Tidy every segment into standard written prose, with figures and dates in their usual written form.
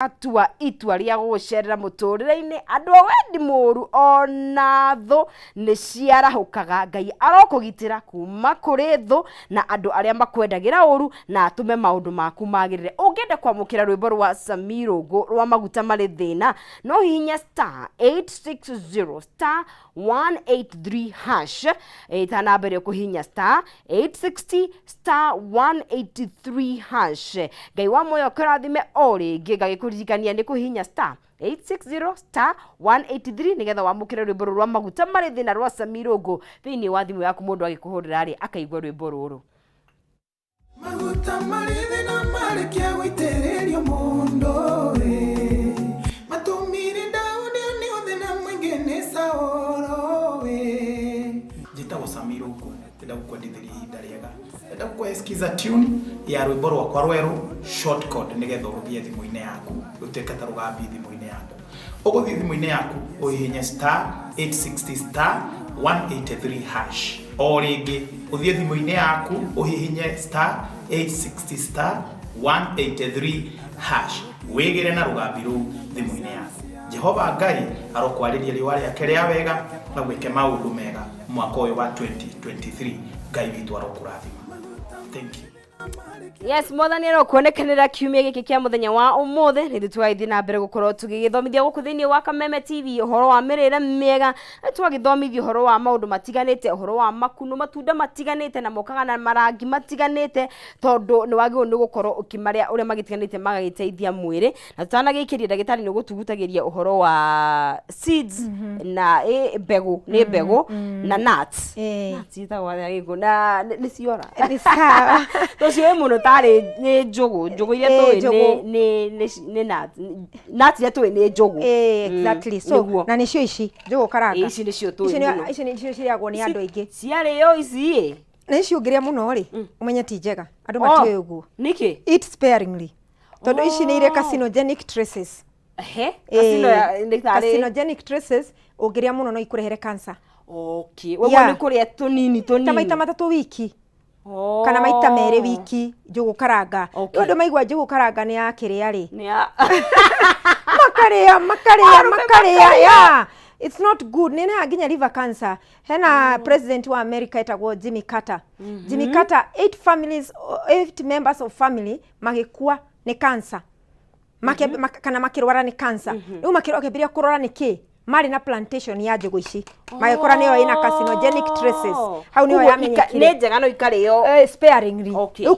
Atua itua rĩa gũgũcerera mũtũrĩre-inĩ, andũ a wendi mũru ona thũ nĩ ciarahũkaga. Ngai arokũgitĩra kuma kũrĩ thũ na andũ arĩa makwendagĩra ũru na atũme maũndũ maku magĩrĩre. Ũngĩenda kwamũkĩra rwĩmbo rwa Sammy Rũngũ rwa maguta marĩ thĩna, no hihinye star 860 star 183 hash. Ĩta namba ĩrĩa ũkũhihinya star 860 star 183 hash. Ngai wa muoyo akũrathime. O rĩngĩ ngagĩkũririkania nĩ kũhihinya star 860 star 183 nĩgetha wamũkĩre rwĩmbo rũrũ rwa maguta marĩ thĩna rwa Sammy Rũngũ thĩinĩ wa thimũ yaku. Mũndũ agĩkũhũrĩra rĩ, akaigua rwĩmbo rũrũ. Maguta marĩ thĩna marĩkia gũitĩrĩrio mũndũ ĩ, matũmire Daudi one thĩna mũingĩ nĩ Saũlũ ĩ. Njĩtagwo Sammy Rũngũ, ndĩrenda gũkwendithĩria ihinda rĩega. Ndĩrenda gũkũhe skiza tune ya rwĩmbo rwakwa rwerũ Short Code, nĩgetha ũrũgĩe thimũ-inĩ yaku, rũtuĩke ta rũgambi thimũ-inĩ yaku. Ũgũthiĩ thimũ-inĩ yaku ũhihinye star 860 star 183 hash. O rĩngĩ, ũthiĩ thimũ-inĩ yaku ũhihinye star 860 star 183 hash, wĩgĩre na rũgambi rũu thimũ-inĩ yaku. Jehova Ngai arokwarĩria riũa rĩake rĩa wega na gwĩke maũndũ mega mwaka ũyũ wa 2023. Ngai witũ arokũrathima. Thank you. Yes, Mwathani arokuonekanĩra kiumia gĩkĩ kĩa mũthenya wa ũmũthĩ. Nĩ ithuĩ tũgagĩthiĩ na mbere gũkorwo tũgĩgĩthomithia gũkũ thĩinĩ wa Kameme TV ũhoro wa mĩrĩre mĩega, na twagĩthomithia ũhoro wa maũndũ matiganĩte, ũhoro wa makunũ, matunda matiganĩte na mokaga na marangi matiganĩte, tondũ nĩ wagĩrĩirwo nĩ gũkorwo ũkĩmarĩa ũrĩa magĩtiganĩte magagĩteithia mwĩrĩ. Na tũtanagĩikĩria, ndagĩtarĩ nĩ ũgũtugutagĩria ũhoro wa seeds na mbegũ, nĩ mbegũ na nuts. Nuts ciĩtagwo atĩa gĩkũ? Na nĩ ciora. Nĩ sawa. Tũciũĩ mũno tarĩ nĩ njũgũ, njũgũ iria Ĩĩ, tũĩ. Njũgũ. Nĩ nuts, nuts iria tũĩ nĩ njũgũ. Exactly. So Nĩguo. na nĩcio ici njũgũ karanga. Ĩĩ, ici nĩcio tũĩ Ici mũno. Ici nĩcio cirĩagwo nĩ andũ aingĩ. Ciarĩo ici ĩ. Na ici ũngĩrĩa mũno rĩ, ũmenye ti njega. Andũ Oh, matiũĩ ũguo. Nĩkĩ? Eat sparingly. Tondũ ici nĩ irĩ carcinogenic traces. He carcino nĩ tarĩ Carcinogenic traces, ũngĩrĩa mũno no ikũrehere cancer. Okay, ũguo nĩ kũrĩa tũnini Ta tũnini. maita 3 wiki Oh. kana maita 2 wiki njũgũ karanga. Rĩu andũ maigua njũgũ karanga nĩ ya kĩrĩa rĩ, Nĩ ya makarĩa, makarĩa, Arũme. Makarĩa. Yeah. It's not good. Nĩ neha nginya liver cancer. Hena president wa America etagwo Jimmy Carter. Jimmy Carter, eight families, eight members of family magĩkua nĩ cancer. Kana makĩrwara nĩ cancer. Rĩu makĩambĩrĩria kũrora nĩ kĩ marĩ na plantation ya njũgũ ici, magĩkora nĩyo ĩna carcinogenic traces hau, nĩyo Koguo yamenyekire. Nĩ njega no ikarĩo Sparingly. Rĩu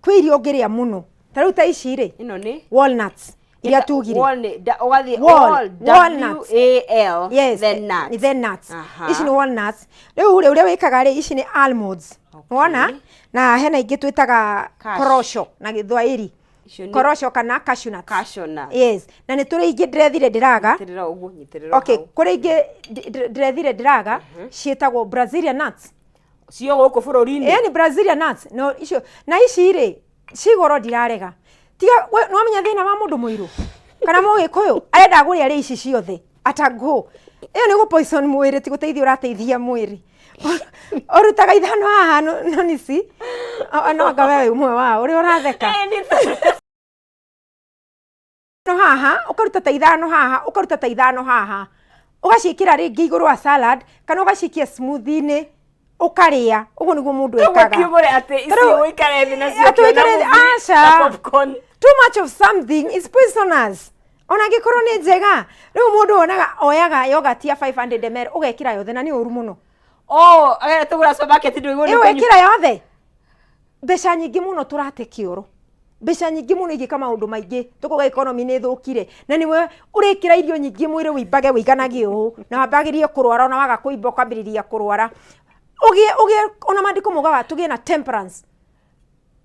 kwĩ irio ũngĩrĩa mũno, ta rĩu ta ici rĩ, Ĩno nĩ walnuts iria tugire. Ũgathiĩ Walnuts. W A L Yes. then nuts. Then nuts. Ici nĩ walnuts. Rĩu rĩ, ũrĩa wĩkaga rĩ, ici nĩ almonds. Wona, na hena ingĩ twĩtaga korosho na Gĩthwaĩri. Icio nĩ Korosho kana cashew nuts. Cashew nuts. Yes, na nĩ tũrĩ ingĩ ndĩrethire ndĩraga. Nyitĩrĩra ũguo, nyitĩrĩra Okay. hau. Kũrĩ ingĩ ndĩrethire ndĩraga, ciĩtagwo Brazilian nuts. Cio gũkũ bũrũri-inĩ? Ĩĩ, nĩ Brazilian nuts. No icio na ici rĩ, cigoro ndirarega. Tiga nĩwamenya thĩna wa mũndũ mũirũ kana mũgĩkũyũ arenda kũrĩa rĩ ici ciothe atago, ĩyo nĩ gũ poison mwĩrĩ, ti gũteithia ũrateithia mwĩrĩ. Ũrutaga ithano haha, no nici no anga we wĩ ũmwe wao ũrĩa ũratheka. No haha ũkaruta ta ithano, haha ũkaruta ta ithano, haha ũgaciĩkĩra rĩngĩ igũrũ wa salad kana ũgacikia smoothie-inĩ ũkarĩa. Ũguo nĩguo mũndũ ekaga. Kiugore atĩ ici ũikare thĩ nacio Atĩ ũkĩona ũikare thĩ, movie aca. na popcorn. Too much of something is poisonous, ona angĩkorwo nĩ njega. Rĩu mũndũ wonaga oyaga yogurt ya 500 ml, ũgekĩra yothe, na nĩ ũru mũno. Oh, agera tũgũra supermarket ndũigũ nĩ Ĩyo kũnyua. wekĩra yothe, mbeca nyingĩ mũno tũrate kĩoro, mbeca nyingĩ mũno igĩka maũndũ maingĩ. Tũkauga economy nĩ ĩthũkire, na nĩwe ũrĩkĩra irio nyingĩ mwĩrĩ wĩimbage wĩiganage ũũ, na wambagĩrie kũrwara. Ona waga kũimba ũkambĩrĩria kũrwara. Ũgĩe ona maandĩko maugaga tũgĩe na temperance,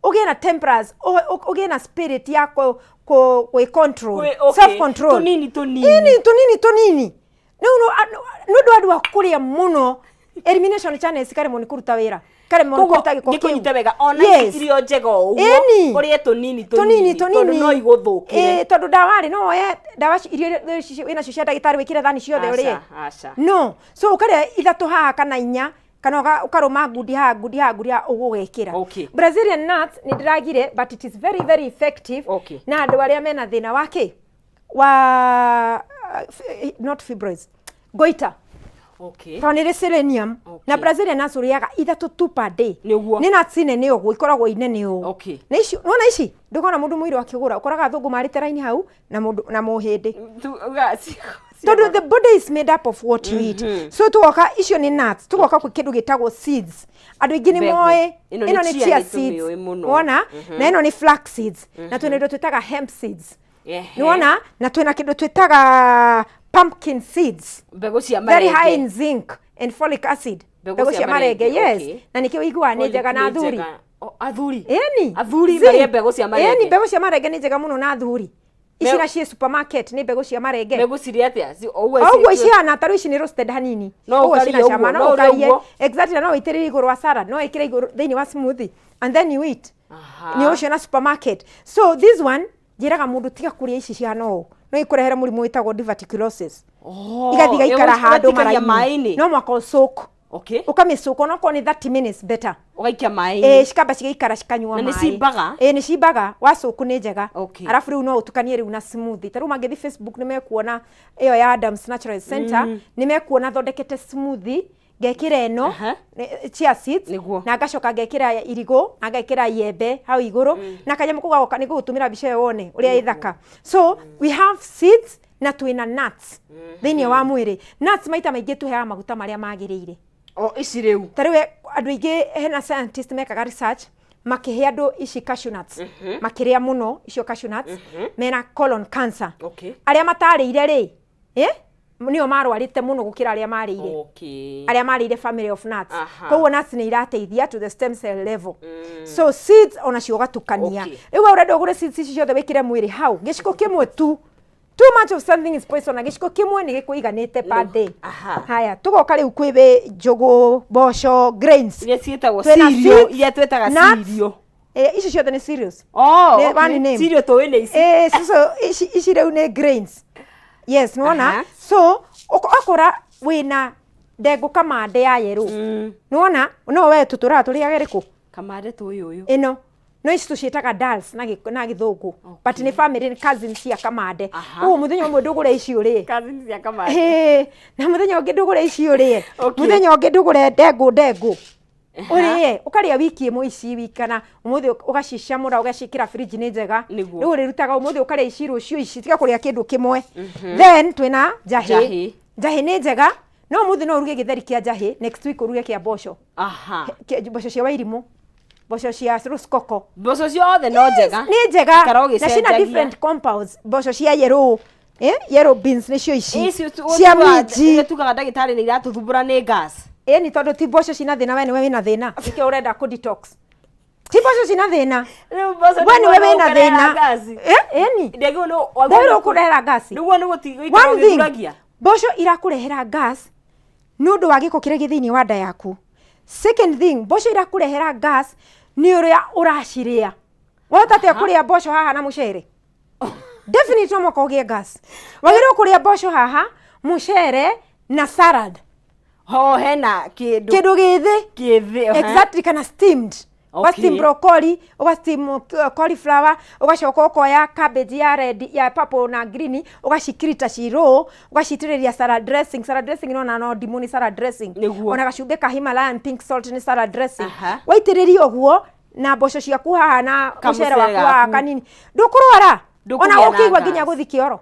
ũgĩe na temperance, ũgĩe na spirit ya kũ control, self control. Tũnini tũnini. Ĩni, tũnini tũnini. Rĩu nĩ ũndũ andũ a kũrĩa mũno, elimination channels ikaremwo nĩ kũruta wĩra, ikaremwo nĩ Koguo kũruta gĩko kĩu. ngĩkũnyite wega, ona ici irio njega o ũguo, ũrĩe tũnini tũnini. tũnini, tondũ no igũthũkĩre. Ĩĩ, tondũ ndawa rĩ, no woye ndawa irio iria wĩnacio cia ndagĩtarĩ wĩkĩre thani ciothe ũrĩe? Aca, aca. No so ũkarĩa ithatũ haha kana inya, kana ũkarũma ngundi haha, ngundi haha, ngundi haha, ũguo ũgekĩra. Brazilian nuts nĩ ndĩragire, but it is very very effective. Na andũ arĩa mena thĩna wa kĩ Wa not fibroids, goiter. Tondũ nĩ ĩrĩ selenium. Na Brazilian nuts ũrĩaga ithatũ tu per day. Nĩ nuts nene ũguo, ikoragwo inene ũũ. Na ici nona ici ndũkona mũndũ mũirũ akĩgũra, ũkoraga athũngũ marĩte raini hau na mũndũ na mũhĩndĩ, tondũ the body is made up of what you eat. So tugoka, icio nĩ nuts, tugoka kwĩ kĩndũ gĩtagwo seeds. Andũ aingĩ nĩ Mbegũ. moĩ. Ĩno nĩ Ĩno nĩ chia, chia nĩ seeds. tũmĩũĩ mũno. Wona, na ĩno nĩ flax seeds, na twĩna indo twĩtaga hemp seeds. Nĩwona, na twĩna kĩndũ twĩtaga pumpkin seeds. Mbegũ cia Very high marenge. in zinc and folic acid. Mbegũ Mbegũ cia cia marenge, marenge, yes. Na nĩkĩo ũiguaga nĩ Folic njega na nĩ athuri. njega. O, athuri. Ĩni. Athuri Zinc. marĩe mbegũ cia marenge. Ĩni, mbegũ cia marenge nĩ njega mũno na athuri. Ici na ciĩ supermarket nĩ mbegũ cia marenge. Mbegũ cirĩ atĩa? O ũguo O ũguo cihana, tarĩu ici nĩ roasted hanini. No Ũguo ũkarie cina cama, ũguo, no no ũrĩe ũkarie. ũguo. Exactly, na no wĩitĩrĩrie igũrũ wa salad, no wĩkĩre igũrũ thĩinĩ wa smoothie and then you eat. Nĩ ũcio na supermarket. So this one njĩraga mũndũ, tiga kũrĩa ici cihana ũũ, no ikũrehere mũrimũ wĩtagwo diverticulosis. Igathiĩ igaikara handũ ũgatikagia mara-inĩ. maĩ-inĩ. No mwaka ũcoke. Ũkamĩcoka onokorwo nĩ 30 minutes better. Ũgaikia maĩ-inĩ. Ĩĩ, cikamba cigaikara cikanyua Na nĩ maĩ. cimbaga? Ĩĩ, nĩ cimbaga wacoku, nĩ njega. Arabu rĩu no ũtukanie rĩu na smoothie. Ta rĩu mangĩthiĩ Facebook nĩ mekuona ĩyo ya Adams Natural Center, nĩ mekuona thondekete smoothie, ngekĩra ĩno chia seeds, na ngacoka ngekĩra irigũ na ngekĩra iembe hau igũrũ na kanyamũ kau gagoka. Nĩ ngũgũtũmĩra mbica ĩyo wone ũrĩa ĩthaka. So we have seeds na twĩna nuts thĩinĩ wa mwĩrĩ. Nuts maita maingĩ tũheaga maguta marĩa magĩrĩire. O ici rĩu. Ta rĩu andũ aingĩ, hena scientist mekaga research makĩhe andũ ici cashew nuts, makĩrĩa mũno icio cashew nuts mena colon cancer. Arĩa matarĩire rĩ, nĩo marwarĩte mũno gũkĩra arĩa marĩire. Arĩa marĩire family of nuts. Koguo nuts nĩ irateithia to the stem cell level. So seeds onacio ũgatukania. Rĩu we ũrenda ũgũre seeds ici ciothe wĩkĩre mwĩrĩ hau, gĩciko kĩmwe tu. Too much of something is poison, na gĩciko kĩmwe nĩ gĩkũiganĩte per day. Haya, tũgoka rĩu kwĩ njũgũ, mboco, grains. Iria ciĩtagwo Twĩna cereal, seeds, iria twĩtaga nuts. cereal. Ici ciothe nĩ cereals. Oh, Nĩ okay. one name. Cereal tũĩ nĩ ici. So ici rĩu nĩ grains, yes, nĩwona. So okora wĩna ndengũ kamande ya yellow, nĩwona, no we tũtũraga tũrĩage rĩkũ? Kamande tũĩ ũyũ. Ĩno no ici tũciĩtaga dals na gĩthũngũ, but nĩ family, nĩ cousins cia kamande. Koguo mũthenya ũmwe ndũgũre ici ũrĩe. Cousins cia kamande. Ĩĩ, na mũthenya ũngĩ ndũgũre ici ũrĩe. Mũthenya ũngĩ ndũgũre ndengũ ũrĩe, ũkarĩa wiki ĩmwe ici wiki, kana ũmũthĩ ũgacicamũra ũgaciĩkĩra fridge, nĩ njega. Rĩu ũrĩrutaga ũmũthĩ ũkarĩa ici, rũciũ ici, tiga kũrĩa kĩndũ kĩmwe. Then twĩna njahĩ. Njahĩ. Njahĩ nĩ njega, no ũmũthĩ no ũruge gĩtheri kĩa njahĩ, next week ũruge kĩa mboco. Mboco cia wairimũ, mboco cia rosecoco. Mboco ciothe no njega. Nĩ njega. Ikara Na cina ũgĩcenjagia. different compounds. Mboco cia yellow, yellow beans nĩcio ici. Ici cia minji. Iria tugaga ndagĩtarĩ nĩ iratũthumbũra nĩ gas. Ĩni, tondũ ti mboco cina thĩna, we nĩwe wĩna thĩna, nĩkĩo ũrenda kũ detox. Ti mboco cina thĩna. Rĩu mboco We nĩwe nĩguo wĩna ũkũrehera thĩna. gas. Ĩni. Ndagĩrĩirwo Ndagĩrĩirwo kũrehera gas. Nĩguo nĩ gũtigũikara One thing, ũgĩthuragia. mboco irakũrehera gas nĩ ũndũ wa gĩko kĩrĩa gĩ thĩinĩ wa nda yaku. Second thing, mboco irakũrehera gas nĩ ũrĩa ũracirĩa. Wahota atĩa kũrĩa mboco haha na mũcere? Definitely no mũhaka ũgĩe gas. Wagĩrĩirwo kũrĩa mboco haha, mũcere na salad. Ho hena kĩndũ. Kĩndũ gĩthĩ. Kĩthĩ. Exactly, kana steamed. Ũga steam broccoli, ũga steam cauliflower, ũgacoka ũkoya cabbage ya red, ya purple na green, ũgacikirita ci raw, ũgacitĩrĩria salad dressing. Salad dressing nona no ndimũ nĩ salad dressing. Ona gacumbĩ ka Himalayan pink salt nĩ salad dressing. Waitĩrĩria ũguo na mboco ciaku haha na mũcere Kamũcere waku haha gaku. kanini, ndũkũrwara. Ndũkũgĩa Ona na ũkĩigua gas. nginya gũthi kĩoro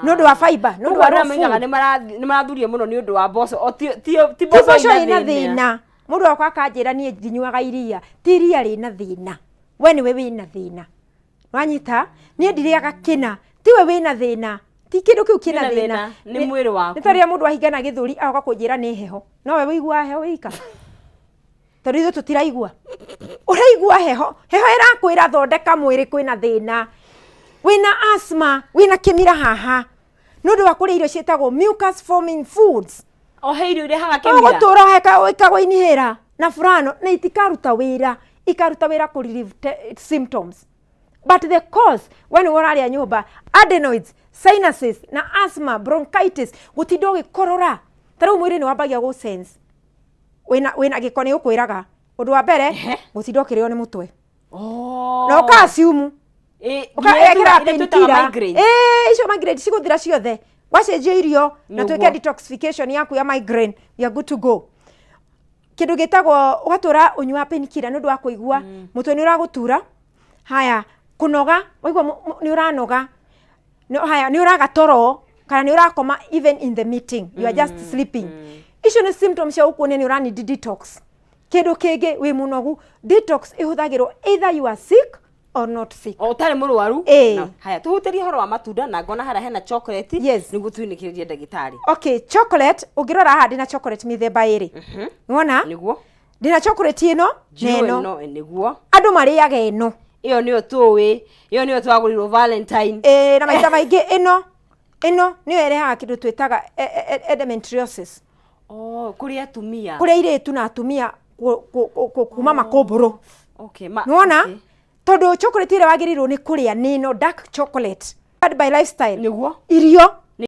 nĩ ũndũ wa fiber, nĩ ũndũ Koguo wa andũ raw arĩa moigaga food. nĩ marathuria mũno nĩ ũndũ wa mboco, o ti Ti mboco mboco ina ĩna thĩna. thĩna. Mũndũ wakwa akanjĩra niĩ ndinyuaga iria. Ti iria rĩna thĩna, we nĩwe wĩna thĩna. Wanyita? Niĩ ndirĩaga kĩna. Tiwe wĩna thĩna, ti kĩndũ kĩu kĩna Kĩna thĩna. thĩna, nĩ mwĩrĩ waku. Nĩ ta rĩrĩa mũndũ ahingana gĩthũri agoka kũnjĩra nĩ heho. No we wĩiguaga heho wĩika, tondũ ithuĩ tũtiraigua. Ũraigua heho, heho ĩrakwĩra thondeka mwĩrĩ, kwĩna thĩna, wĩna asthma, wĩna kĩmira haha nĩ ũndũ wa kũrĩa irio ciĩtagwo mucus forming foods. O he irio irehaga kĩmira. Ũgũtũra wĩkagwo inihĩra na furano na itikaruta wĩra, ikaruta wĩra kũ relieve symptoms, but the cause we nĩwe ũrarĩa nyũmba. Adenoids, sinuses na asthma, bronchitis, gũtinda ũgĩkorora. Ta rĩu mwĩrĩ nĩ wambagia gũ sense wĩna gĩko, nĩ ũkwĩraga. Ũndũ wa mbere, gũtinda ũkĩrĩo nĩ mũtwe na ũka assume Ũgekĩra painkiller. Ĩĩ, icio migraine cigũthira ciothe wacenjia irio na Nĩguo. twĩke detoxification yaku ya migraine, you are good to go. Kĩndũ gĩtagwo ũgatũra ũnyua painkiller nĩ ũndũ wa kũigua mũtwe nĩ ũragũtura, haya kũnoga, waigua nĩ ũranoga. No, haya nĩ ũraga toro kana nĩ ũrakoma, even in the meeting you are just sleeping. Icio nĩ symptoms cia gũkuonia nĩ ũra need detox. Kĩndũ kĩngĩ, wĩ mũnogu. Detox ĩhũthagĩrwo either you are sick or not sick. O ũtarĩ mũrwaru. Ĩĩ. Haya, tũhutĩrie ũhoro wa matunda na ngona harĩa hena chocolate. Nĩguo tuinĩkĩrĩrie, ndagĩtarĩ. Okay, chocolate, ũngĩrora haha ndĩna chocolate mĩthemba ĩrĩ, nĩwona? Nĩguo. Ndĩna chocolate ĩno na Njirũ. ĩno. Ĩno nĩguo. Andũ marĩaga ĩno. Ĩyo nĩyo tũĩ, ĩyo nĩyo twagũrirwo Valentine. Ĩĩ, na maita maingĩ ĩno nĩyo ĩrehaga kĩndũ twĩtaga endometriosis. Oh, kũrĩ atumia. Kũrĩ airĩtu na atumia kuma makũmbũrũ. Okay, ma, Nĩwona? Tondũ chocolate ĩrĩa wagĩrĩirwo nĩ kũrĩa nĩ ĩno dark chocolate. Bad by lifestyle. Nĩguo. Irio.